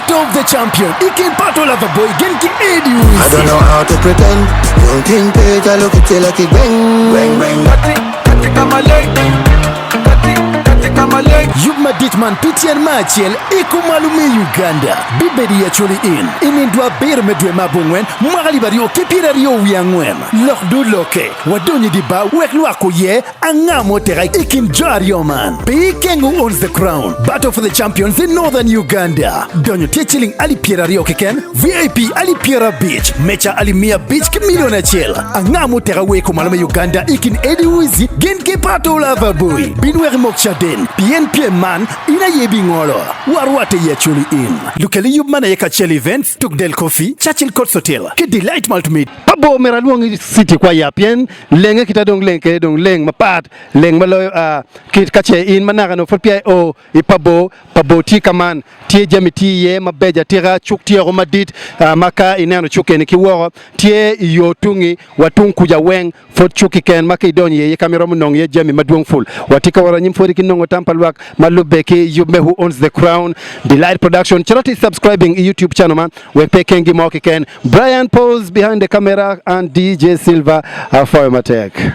Battle of the Champion i kin Pato Lover Boy gin ki Eddy I Uzi. don't know how to pretend. Don't think page, I look at you like a bang, bang, bang. Yub madit man pi tyen me acel i kumalo me Uganda bibedo i Acholi Inn i nindwa abiro me dwe me abongwen mwaka alip aryo ki pyeraryo wiye angwen. Lok do lokke, wadonyo i dye bar wek lwak oyer anga ma oteka i kin jo aryo man. Pi King Who Owns the Crown, Battle for the Champions in Northern Uganda. Donyo tye ciling alip 20 keken, VIP alip 50, meca alip 500 ki milion acel. Anga ma oteka wer kumalo me Uganda i kin Eddy Wizzy gin ki Pato Lover Boy? Bin wek imok caden, pien pyem man in aye ibingolo. Warwatte i Acholi Inn. Lukel yub man aye Kacel Events, Tuk Del Coffee, Churchill Courts Hotel ki Delight Multimedia. Pa bor myero alwong i city kwa ya pien lenge kita dong leng kede dong leng mapat leng ma loyo a kit ka ce in ma naka nongo pud peya i o i pa bor pa bor tye ka man tye jami tye iye mabeco atika cuk tyeko madit ma ka ineno cuk eni ki woko tye i yo tungi wa tung kuca weng pud cuk kiken ma ka idonyo iye ka ma iromo nongo iye jami madwong pul. Watye ka wot anyim pwodi ki nongo tam pa lwak ma lubbe ki yub me Who Owns the Crown, Delight Production. Cito ti subscribing i YouTube channel man wek pe ikeng gin mo keken. Brian Pose behind the camera and DJ Silver apwoyo matek.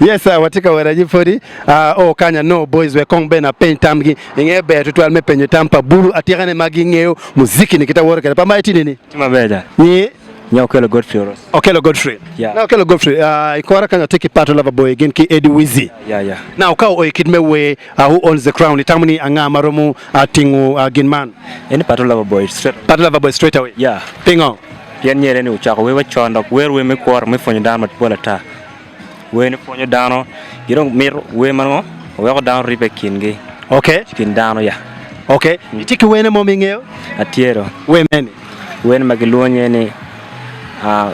Yes sir, watye ka wot anyim pwodi. Uh, oh kanya no boys wek kong bene apeny tamgi. Inge ber tutwal me penyo tam pa bulu atikane ma gingeyo muziki ni kita woro kwede. Pa ma itini ni? Tye maber ja. Nyi? Nya Okello Godfrey Oros. Okello Godfrey. Yeah. Na Okello Godfrey, uh, i kora kanya tye ki Pato Lover Boy gin ki Eddie Wizzy. Yeah, yeah. Now ka oyo kit me wer uh, Who Owns the Crown itamo ni anga ma romo uh, tingo uh, gin man? En Pato Lover Boy straight away. Pato Lover Boy straight away. Yeah. Pingo? Pien nyere ni ocako wer wa con dok wer wer me kworo me pwonyo dano mapol ata. Wer ni pwonyo dano, gi dong mito wer ma ngo weko dano ribbe i kingi. Okay. I kin dano ya. Okay. Itye ki wene mo ma ingeyo? Atye do. Wer mene? Wer ma gilwongo iye ni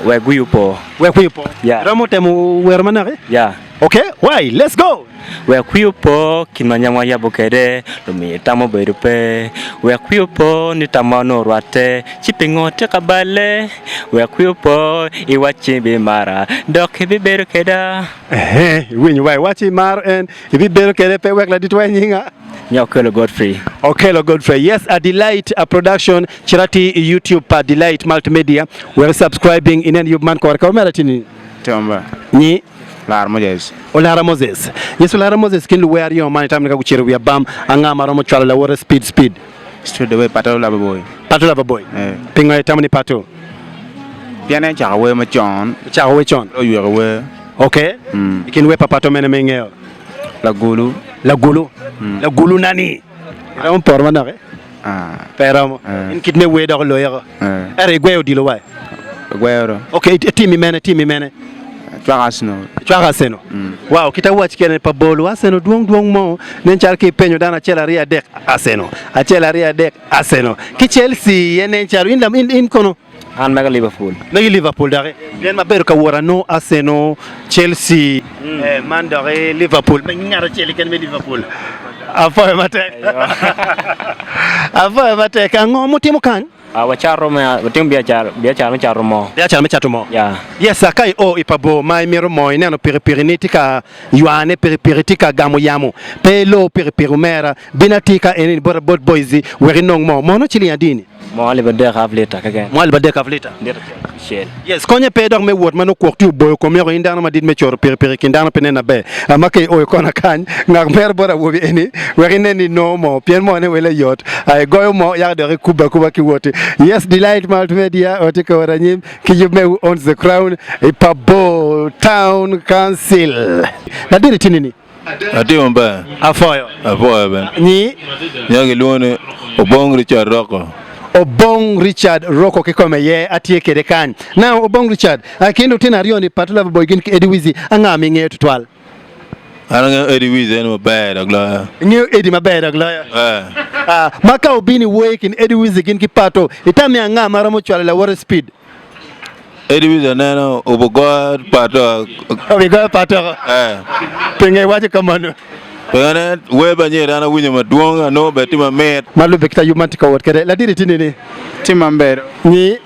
Wek Wiyi Opo. Wek Wiyi Opo. Yeah. Iromo temo wero manok? Yeah. Okay, why? Let's go! Wek wi opo kit ma nyamwa yabo kwede, lumiyo tam obedo pe. Wek wi opo ni tamwa onongo orwatte, ci pingo tye ka balle? Wek wi opo iwacci ibimara, dok ibibedo kweda. Ehe, iwinyo wa iwacci imaro en, ibibedo kwede pe wek ladit wa inyinga. Nya Okello Godfrey. Okello Godfrey. Yes, a Delight a production. Cit atir i YouTube pa Delight Multimedia wek i subscribing inen yub man kore ka omera tini. Tye maber. Nyi. Lara Moses. Olara Moses. Yes, Olara Moses kin luwer aryo man itamo ni ka gucito i wi abam anga ma romo cwalo lawote speed speed? Straight away Pato Lover Boy. Pato Lover Boy. Eh. Pingo itamo ni Pato? Pien en ocako wer macon. Ocako wer con. Oyweko wer. Okay. Mm. I kin wer pa Pato mene ma ingeyo? Lagulu. Lagulu. Mm. Lagulu nani? Iromo poro manok eh? Ah. Pe iromo. Eh. In kit me wer dok oloyeko. Eh. Ento igweyo odilo wa? Agwero. Okay, timi mene, timi mene? Acwako Arsenal. Icwako Arsenal? Mm. Wow, kit awac kene pa bolo Arsenal dwong dwong mo. Nen calo ki ipenyo dano acel aryo adek Arsenal. Acel aryo adek Arsenal. Ki Chelsea iye nen calo in in, in kono? An mega Liverpool. Megi Liverpool doki. Pien ma bedo ka wot anongo Arsenal, Chelsea, eh, man doki Liverpool. Me ngat acel keken me Liverpool. Apoyo matek. Apoyo matek. Ango mutimo kany? Ah, wacato me watimo biacara, biacara me cato moo. Biacara me cato moo. Yeah. Yes, ka i o i pa bor ma imito moo ineno pikipiki ni tye ka ywane, pikipiki tye ka gamo yamo. Pe ilo pikipiki omera, bin atir ka eni bot bot boys wek inong moo. Mono ciling adi ni? Moo alip adek half lita keken. Moo alip adek half lita. Lita acel. Yes, konye pe dok me wot ma nongo kwok tye oboyo komi oko in dano madit me coro pikipiki i kin dano pe nen maber. Ma ka ioyo kona kany, ngak mere bot awobi eni wek inen ni inongo moo pien moone wele yot. Igoyo moo yaka dok ikubbe akuba ki woti. Yes, Delight Multimedia watye ka wot anyim ki yub me Who Owns the Crown i Pabor Town Council. Ladit itye nini? Atye maber. Apwoyo. Apwoyo bene. Nyi? Nyinga gilwongo ni Obong Richard Rocco. Obong Richard Rocco kikome aye atye kwede kany. Now Obong Richard, kin lutino aryoni Pato Lover Boy gin ki Eddie Wizzy, anga ma ingeyo tutwal? An angeyo Eddie Wizzy en maber dok loyo. Ingeyo Eddie maber dok loyo? Ee. Ma ka obino i wor i kin Eddie Wizzy gin ki Pato, itami anga ma romo cwalo lawote speed? Eddie Wizzy aneno obigoyo pato. Obigoyo pato. Eh. Pingo iwaco kamano? Pingo ne wer pa nyira an awinyo madwong anongo bene tye mamit. Ma lubbe ki ta yub man tye ka wot kwede. Ladit itye nini? Tye maber. Nyi?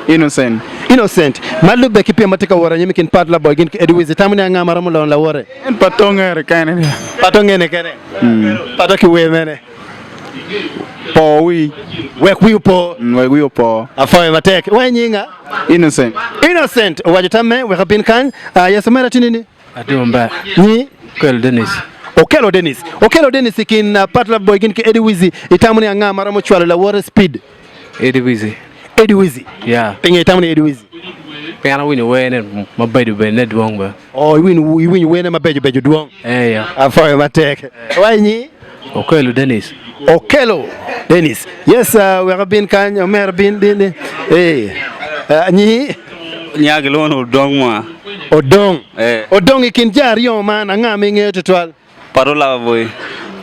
Innocent. Innocent. Ma lubbe ki pyem ma tye ka wot anyim i kin Pat Laboy gin ki Eddie Wizzy, itamo ni anga ma romo lono lawote? En pato ngene kene. Pato ngene kene? Pato ki wer mene? Po wi. Wek wi opo. Wek wi opo. Apwoyo matek. Wa inyinga? Innocent. Innocent owaco tamme wek abin kany. Ah, yes omera tye nini? Atye maber. Nyi? Okello Dennis. Okello Dennis. Okello Dennis i kin uh, Pat Love Boy gin ki Eddie Wizzy itamo ni anga ma romo cwalo lawote speed? Eddie Wizzy. Eddie Wizzy. Yeah. Pingo itamo ni Eddie Wizzy? Pien awinyo werne mabeco bene dwong be. Oh, iwinyo iwinyo werne mabeco beco dwong. Eh, yeah. Apwoyo matek. Wa inyi? Okello Dennis. Okello Dennis. Yes, uh, wek abin kany, omera bin bin. bin. Eh. Uh, nyi? Nya gilwongo ni Odong mwa. Odong. Eh. Odong i kin jo aryo man, anga ma ingeyo tutwal? Pato Lava Boy.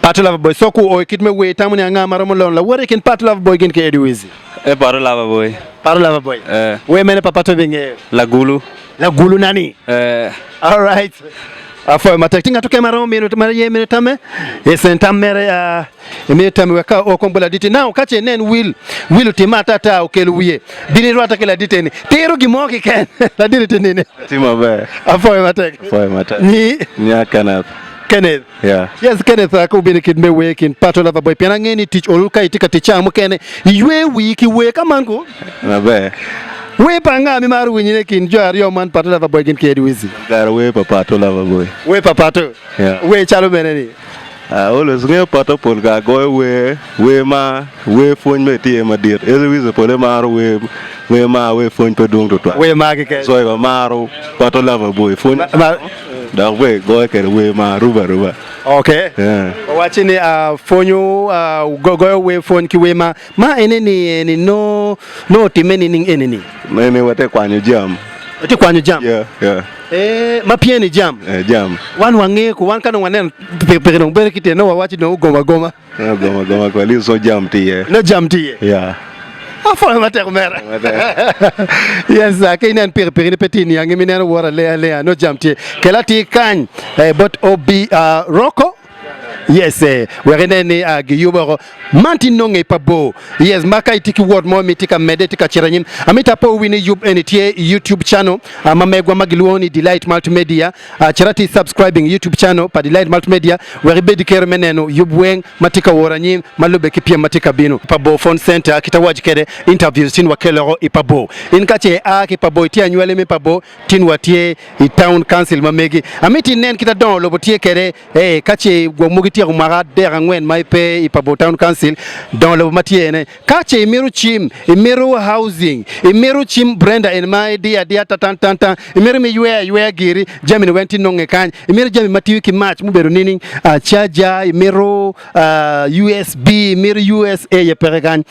Pato Lava Boy. So ku o i kit me wer itamo ni anga ma romo lono lawote i kin Pato Lava Boy gin ki Eddie Wizzy? Eh, Pato Lava Boy. Pato Lava Boy. Eh. Wer mene pa Pato ibingeyo? Lagulu. Lagulu nani? Eh. All right. Apwoyo matek. Tye ngat okene ma romo mino ma ye mino tamme? Yes, en tam mere uh, imiyo tammi wek ka o kong bot laditi. Now ka ce inen wil, wil otimme atata okelo wiye, bin irwatte ki laditi eni. Tiro gin mo keken. Laditi tye nini? Tye maber. Apwoyo matek. Apwoyo matek. Nyi? Nya Kenneth. Kenneth. Yeah. Yes, Kenneth, uh, ka obino i kit me wer kin Pato Lover Boy, pien angeyo ni tic olu ka itye ka tic cawa mukene, iywe wii ki wer ka man ku. Maber. Wer pa anga ma imaro winyone i kin jo aryo man, Pato Lover Boy gin ki Eddie Wizzy? Kara wer pa Pato Lover Boy. Wer pa Pato? Yeah. Wer calo mene ni? Uh, always ngeyo Pato pol kare goyo wer, wer ma, wer pwony bene tye iye madit. Eddie Wizzy pole maro wer, wer ma, wer pwony pe dwong tutwal. Wer ma keken. So maro Pato Lover Boy. Pwony Ma, ma, dok bene goyo kwede wer ma aruba aruba. Okay. Yeah. Owaci ni uh, pwonyo uh, goyo wer pwony ki wer ma ma ene ni eni no no otimme nining ene ni? Ene watye kwanyo jam. Watye kwanyo jam? Yeah, yeah. Eh, ma pieni jam? Eh, jam. Wan wangeyo ku wan ka dong waneno pikipiki dong bedo ki tyene no wawaci dong ogom agoma. Ogom agoma ku at least no jam tye iye. No jam tye iye. Yeah. Apwoyo matek omera. Yes, uh, ka inen pikipiki ni pe tye niangi mi neno wot aleya aleya no jam tye. Kel atir kany eh, bot OB uh, Rocco. Yes, eh, wek inen ni uh, giyubo oko. Man tye nonge i pa bor. Yes, ma ka itye ki wot mo ma itye ka medde, itye ka cito anyim. Amito apo wi ni yub eni tye i YouTube channel uh, ma megwa ma gilwongo ni Delight Multimedia. Uh, cit atir subscribing YouTube channel pa Delight Multimedia wek ibed ki kero me neno yub weng ma tye ka wot anyim ma lubbe ki pyem ma tye ka bino. Pa bor Phone Center, kit awaco kwede, interviews tin wakeloko i pa bor. In ka ce ia ki i pa bor, itye anywali me pa bor, tin watye i town council ma megi. Amito inen kit adongo lobo tye kwede. Ee, ka ce gwok mogo ityeko mwaka adek angwen ma ipe i Pabor Town Council, dongo lobo ma tye ene. Ka ce imito cim, imito housing, imito cim Brenda eni ma idiyo adiya tatan tan tan, imito ma iyweyo ayweya giri, jami-ni weng tye nonge kany. Imito jami ma tiyo ki mac mubedo nining, charger, imito USB, imito USA aye peke kany.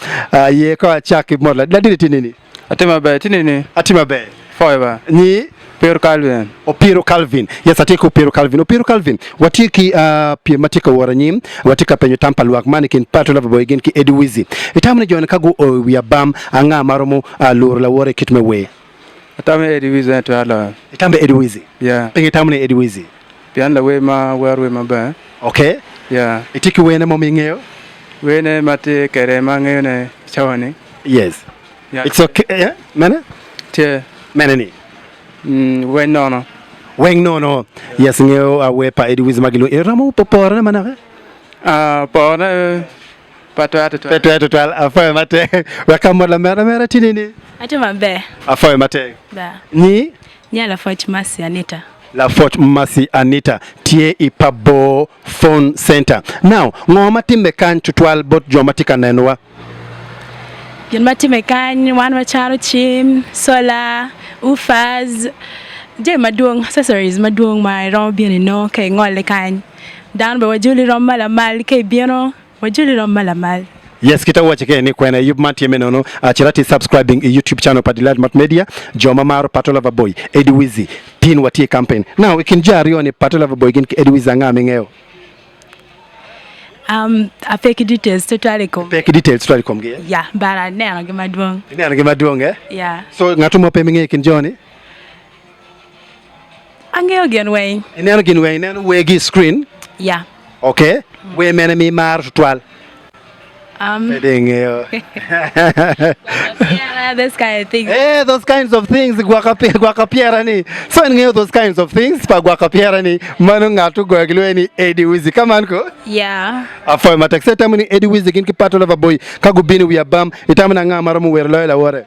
Ye kong acak ki mot ladit tye nini? Atye maber, itye nini? Atye maber. Pwoyo ba. Nyi? Opiro Calvin. Opiro Calvin. Yes, atye ki Opiro Calvin. Opiro Calvin, watye ki uh, pyem ma tye ka wot anyim, watye ka penyo tam pa lwak man i kin Pato Loverboy gin ki Eddie Wizzy. Itamo ni jo-ni ka guo i wi abam, anga ma romo uh, luro lawote i kit me wer? Atamo ni Eddie Wizzy aye twero loyo. Itamo Eddie Wizzy? Yeah. Pingo itamo ni Eddie Wizzy? Pien lawer ma wero wer maber. Okay. Yeah. Itye ki werne mo ma ingeyo? Werne ma tye kwede ma angeyone cawa-ni. Yes. Yeah. It's okay. Yeah? Mene? Tye. Mene ni? Mm, weng nono. Weng nono. Yes, ngeyo uh, wer pa Eddie Wiz ma gilwongo. Iromo porone manaka? Ah, porone pa twero tutwal. Pe twero tutwal. Afoyo matek. Wek ka mot lamera mera tye nini? Atye maber. Afoyo matek. Ba. Nyi? Nya Lafoc Mercy Anita. Lafoc Mercy Anita tye i Pabor Phone Center. Now, ngo ma timme kany tutwal bot jo ma tye ka nenowa? Gin ma timme kany, wan wacano cim, sola, woofers, jami madwong, accessories madwong ma iromo bino inongo ka ingole kany. Dano bene wajoli rom ma lamal ka ibino, wajoli rom ma lamal. Yes, kita waco kene ni kwena i yub man tye me nono. Cit atir subscribing i YouTube channel pa Delight Multimedia, jo ma maro Pato Lover Boy, Eddie Wizzy, tin watye i campaign. Now, i kin jo aryo ni Pato Lover Boy gin ki Eddie Wizzy anga ma ingeyo? Um, ape ki details tutwal i kom. Pe ki details tutwal i komgi, eh? Yeah, but aneno gi madwong. Ineno gi madwong, eh? Yeah. So, ngat mo pe mingeyo i kin jo ni? Angeyo gin weng. Ineno gin weng, ineno wer gi i screen? Yeah. Okay. Wer mene mi imaro tutwal? Um, Pe dong ingeyo. Yeah, those kind of things. Eh, those kinds of things gwaka gwaka pyera ni. So en ngeyo those kinds of things pa gwaka pyera ni mano ngat ogoyo gilwenye ni Eddie Wizzy. Kaman ko? Yeah. Afoyo matek. Se itamo ni Eddie Wizzy gin ki Pato Lover Boy ka gubino i wi abam, itamo ni anga ma romo wero loyo lawote?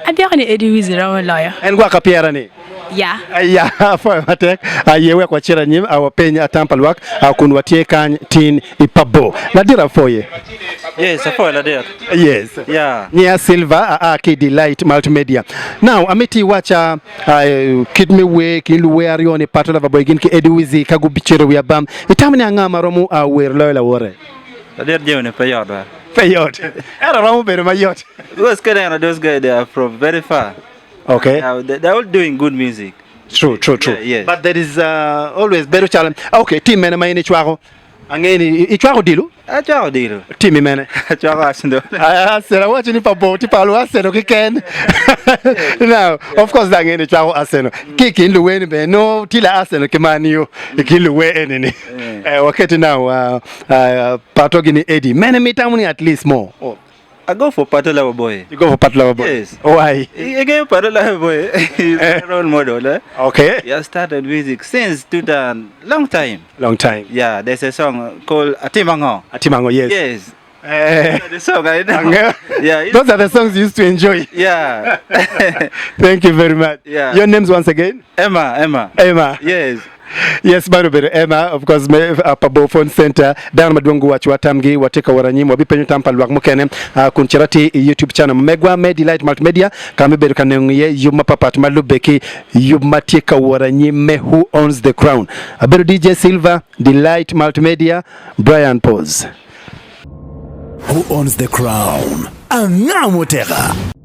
Abyeko ni Eddie Wizzy romo loyo. En gwaka pyera ni. Yeah. Aya, afoyo matek. Aye wek wacit anyim, a wapeny atam pa lwak, a kun watye kany tin i Pabo. Ladit afoye. Yes, afoyo ladit. Yes. Yeah. Nia Silva aa ki Delight Multimedia. Now, amiti iwaca uh, kit me wer ki luwer aryo ni Pato Lover Boy gin ki Eddie Wizzy ka gubicito wi abam. Itamo ni anga ma romo uh, wer loyo lawote? Ladit jami ni pe yot ba. Pe yot. Ento romo bedo mayot. Because ka ineno those guys they are from very far. Okay. Yeah, they, they're all doing good music. True, true, true. Yeah, yes. But there is uh, always bedo calo okay, team mene ma in icwako? Ange ni icwako dilo? Acwako dilo. Team mene? Acwako Arsenal. Arsenal, awaco ni pa bo ti pa lu Arsenal keken. Now, of course ange ni icwako Arsenal. Ki i kin luweni bene no tye la Arsenal ki Man U i kin luwe eni ni. Eh, waketi now uh, uh, pato gini Eddie. Mene mitamo ni at least more. Oh. I go for Pato Lover Boy. You go for Pato Lover Boy? Yes. Why? Again, Pato Lover Boy is my role model. Eh? Okay. He has started music since 2000, long time. Long time. Yeah, there's a song called Atimango. Atimango, yes. Yes. Eh. The song I know. Yeah. Those are the songs you used to enjoy. Yeah. Thank you very much. Yeah. Your names once again? Emma, Emma. Emma. Yes. Yes, mano obedo Emma, of course, me uh, pa Phone Center, dano madwong guwaco wa tamgi, watye ka wot anyim, wabipenyo tam pa lwak mukene, uh, kun cito atir i YouTube channel ma megwa me Delight Multimedia, ka ma ibedo ka nongo iye yub mapapat ma lubbe ki yub ma tye ka wot anyim me Who Owns the Crown. Abedo DJ Silver, Delight Multimedia, Brian Pose. Who owns the crown? Anga muteka?